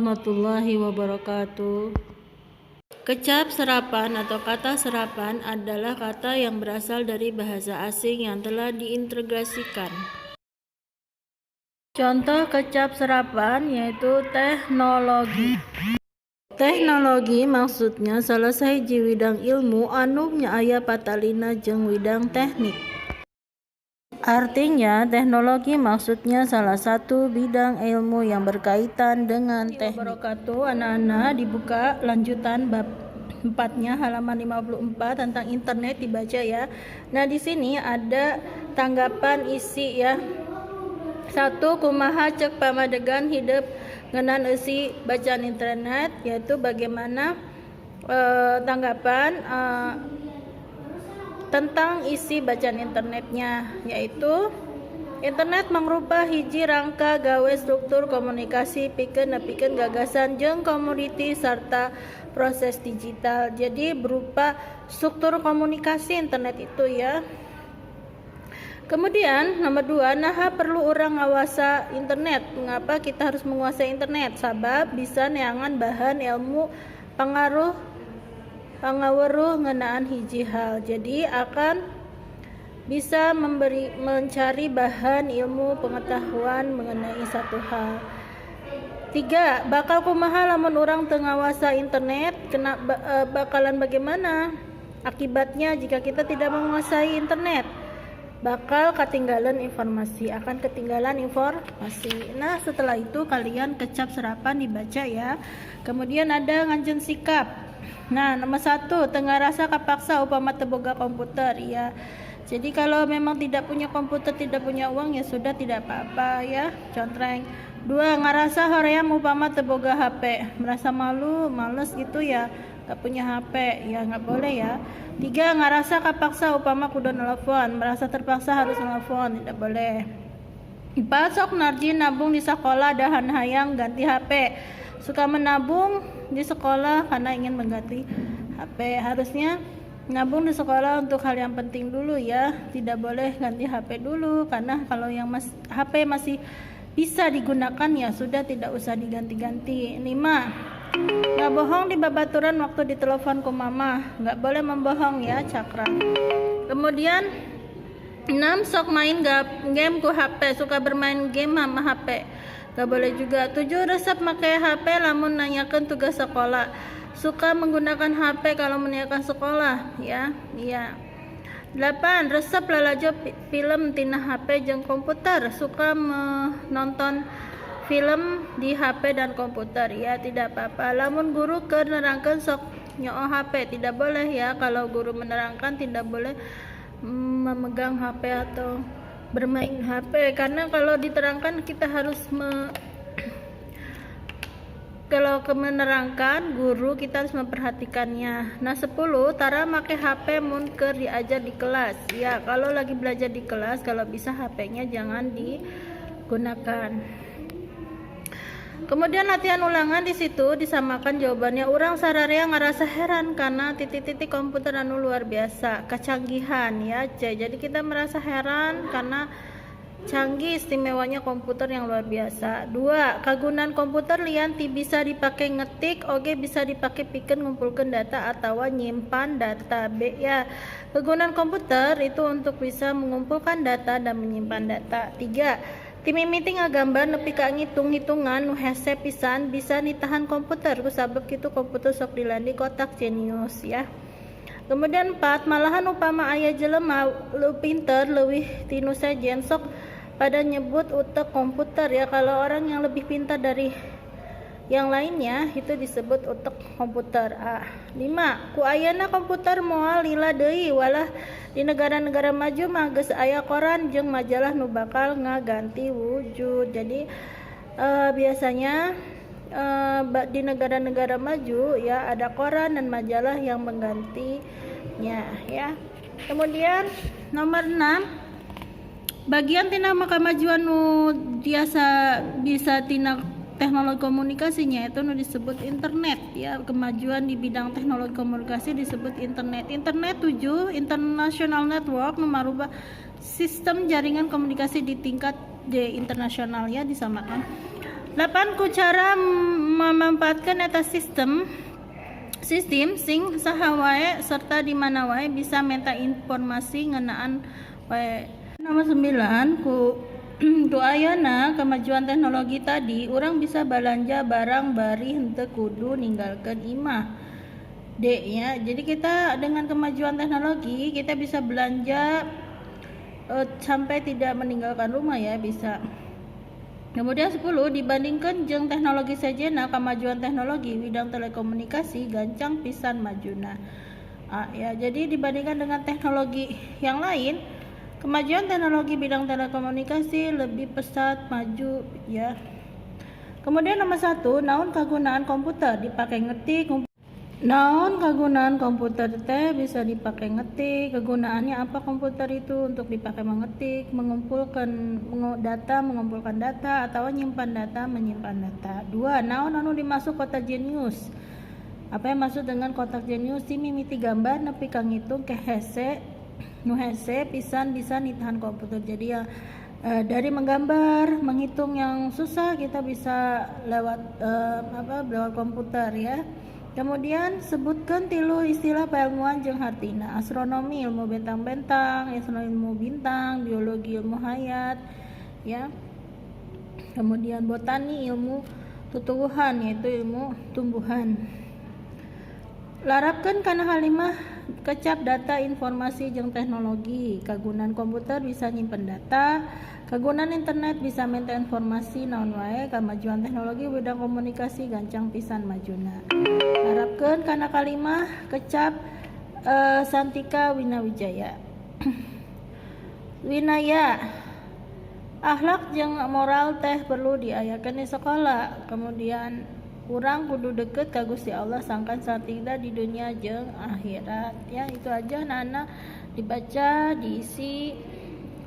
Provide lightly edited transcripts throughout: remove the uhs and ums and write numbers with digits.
Warahmatullahi wabarakatuh. Kecap serapan atau kata serapan adalah kata yang berasal dari bahasa asing yang telah diintegrasikan. Contoh kecap serapan yaitu teknologi. Teknologi maksudnya salah sahiji widang ilmu anu aya patalina jeung widang teknik. Artinya, teknologi maksudnya salah satu bidang ilmu yang berkaitan dengan teknik. Wabarakatuh, anak-anak, dibuka lanjutan bab 4-nya halaman 54 tentang internet, dibaca ya. Nah, di sini ada tanggapan isi ya. 1, kumaha cek pamadegan hidep ngeunaan eusi bacaan internet, yaitu bagaimana tanggapan tentang isi bacaan internetnya, yaitu internet mangrupa hiji rangka gawe struktur komunikasi pikeun nepikeun gagasan jeung komoditi sarta proses digital. Jadi berupa struktur komunikasi internet itu ya. Kemudian nomor 2, naha perlu urang ngawasa internet? Mengapa kita harus menguasai internet? Sabab bisa neangan bahan, ilmu, pangaruh, pangaweruh ngeunaan hiji hal. Jadi akan bisa mencari bahan, ilmu, pengetahuan mengenai satu hal. 3, bakal kumaha lamun urang teu ngawasa internet? Kena bakalan bagaimana akibatnya jika kita tidak menguasai internet? Bakal ketinggalan informasi, akan ketinggalan informasi. Nah, setelah itu kalian kecap serapan dibaca ya. Kemudian ada nganjeun sikap. Nah, nomor 1, teu ngarasa kapaksa upama teu boga komputer ya. Jadi kalau memang tidak punya komputer, tidak punya uang, ya sudah, tidak apa-apa ya, contreng. 2, ngarasa hoream upama teu boga HP, merasa malu, males gitu ya, gak punya HP, ya nggak boleh ya. 3, ngarasa kapaksa upama kudu nelpon, merasa terpaksa harus nelpon, tidak boleh. 4, sok narji nabung di sekolah da hayang ganti HP. Suka menabung di sekolah karena ingin mengganti HP. Harusnya nabung di sekolah untuk hal yang penting dulu ya. Tidak boleh ganti HP dulu karena kalau yang HP masih bisa digunakan, ya sudah, tidak usah diganti-ganti. 5, nggak bohong di babaturan waktu ditelepon ku mama. Nggak boleh membohong ya, cakra. Kemudian 6, sok main game ku HP, suka bermain game sama HP. Gak boleh juga. 7, resep make HP lamun nanyakan tugas sekolah. Suka menggunakan HP kalau menanyakan sekolah ya. Iya. 8, resep lalajo film tina HP jeung komputer. Suka menonton film di HP dan komputer ya, tidak apa-apa. Lamun guru keur nerangkeun sok nyoo HP, tidak boleh ya. Kalau guru menerangkan tidak boleh memegang HP atau bermain HP, karena kalau diterangkan kita harus kalau ke menerangkan guru kita harus memperhatikannya. Nah, 10, tara make HP mun keur diajar di kelas. Ya, kalau lagi belajar di kelas, kalau bisa HP-nya jangan digunakan. Kemudian latihan ulangan, di situ disamakan jawabannya. Urang sararea ngerasa heran karena titik-titik komputer anu luar biasa kecanggihan ya, C. Jadi kita merasa heran karena canggih, istimewanya komputer yang luar biasa. 2, kagunaan komputer lian ti bisa dipakai ngetik oge bisa dipakai pikeun ngumpulkeun data atau nyimpan data. B ya. Kegunaan komputer itu untuk bisa mengumpulkan data dan menyimpan data. 3, ti mimiti ngagambar nepi ka ngitung-ngitungan nu hese pisan bisa nitahan komputer, kusabab kitu komputer sok dilandi ku otak jenius ya. Kemudian 4, malahan upama aya jelema leuwih pinter leuwih ti nu sejen sok pada nyebut utek komputer ya. Kalau orang yang lebih pintar dari yang lainnya itu disebut utek komputer. Ah, 5, ku ayana komputer moal lila deui, walah di negara-negara maju mah geus aya koran jeung majalah nu bakal ngaganti wujud. Jadi biasanya di negara-negara maju ya ada koran dan majalah yang menggantinya ya. Kemudian nomor 6, bagian tina kemajuan nu biasa bisa tina teknologi komunikasinya itu nu disebut internet ya. Kemajuan di bidang teknologi komunikasi disebut internet. Internet 7, international network nu marubah sistem jaringan komunikasi di tingkat di internasional ya, disamakan. 8, ku cara memanfaatkan eta sistem sistem sing saha wae serta di mana wae bisa minta informasi ngeunaan wae. Nomor 9, ku ku ayana kemajuan teknologi tadi, urang bisa balanja barang bari henteu kudu ninggalkeun imah. D ya. Jadi kita dengan kemajuan teknologi kita bisa belanja sampai tidak meninggalkan rumah ya, bisa. Kemudian 10, dibandingkan jeung teknologi sejenna, kemajuan teknologi bidang telekomunikasi gancang pisan majuna. Ah, ya, jadi dibandingkan dengan teknologi yang lain, kemajuan teknologi bidang telekomunikasi lebih pesat maju ya. Kemudian nomor 1, naon kagunaan komputer? Dipakai ngetik. Naon kegunaan komputer teh? Bisa dipakai ngetik. Kegunaannya apa komputer itu? Untuk dipakai mengetik, mengumpulkan data, mengumpulkan data atau menyimpan data, menyimpan data. 2, naon anu dimaksud kotak jenius? Apa yang maksud dengan kotak jenius? Ti mimiti gambar nepi ka ngitung ke hese nu hese pisan bisa nitahan komputer. Jadi ya, dari menggambar, menghitung yang susah kita bisa lewat apa, lewat komputer ya. Kemudian sebutkan tilu istilah pailmuan jeung hartina. Astronomi ilmu bentang-bentang, astronomi ilmu bintang, biologi ilmu hayat, ya. Kemudian botani ilmu tutuwuhan, yaitu ilmu tumbuhan. Larapkeun kana kalimah kecap data, informasi jeung teknologi. Kagunaan komputer bisa nyimpen data, kagunaan internet bisa minta informasi naon wae, kemajuan teknologi bidang komunikasi gancang pisan majuna. Larapkeun kana kalimah kecap Santika Winawijaya. Winaya, akhlak jeung moral teh perlu diayakeun di sekolah. Kemudian urang kudu deket ka Gusti Allah sangkan satingda di dunia jeung akhirat ya. Itu aja anak-anak, dibaca, diisi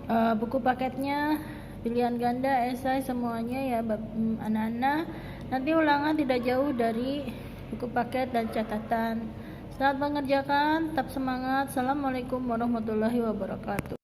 buku paketnya, pilihan ganda, esai, semuanya ya anak-anak. Nanti ulangan tidak jauh dari buku paket dan catatan. Selamat mengerjakan, tetap semangat. Assalamualaikum warahmatullahi wabarakatuh.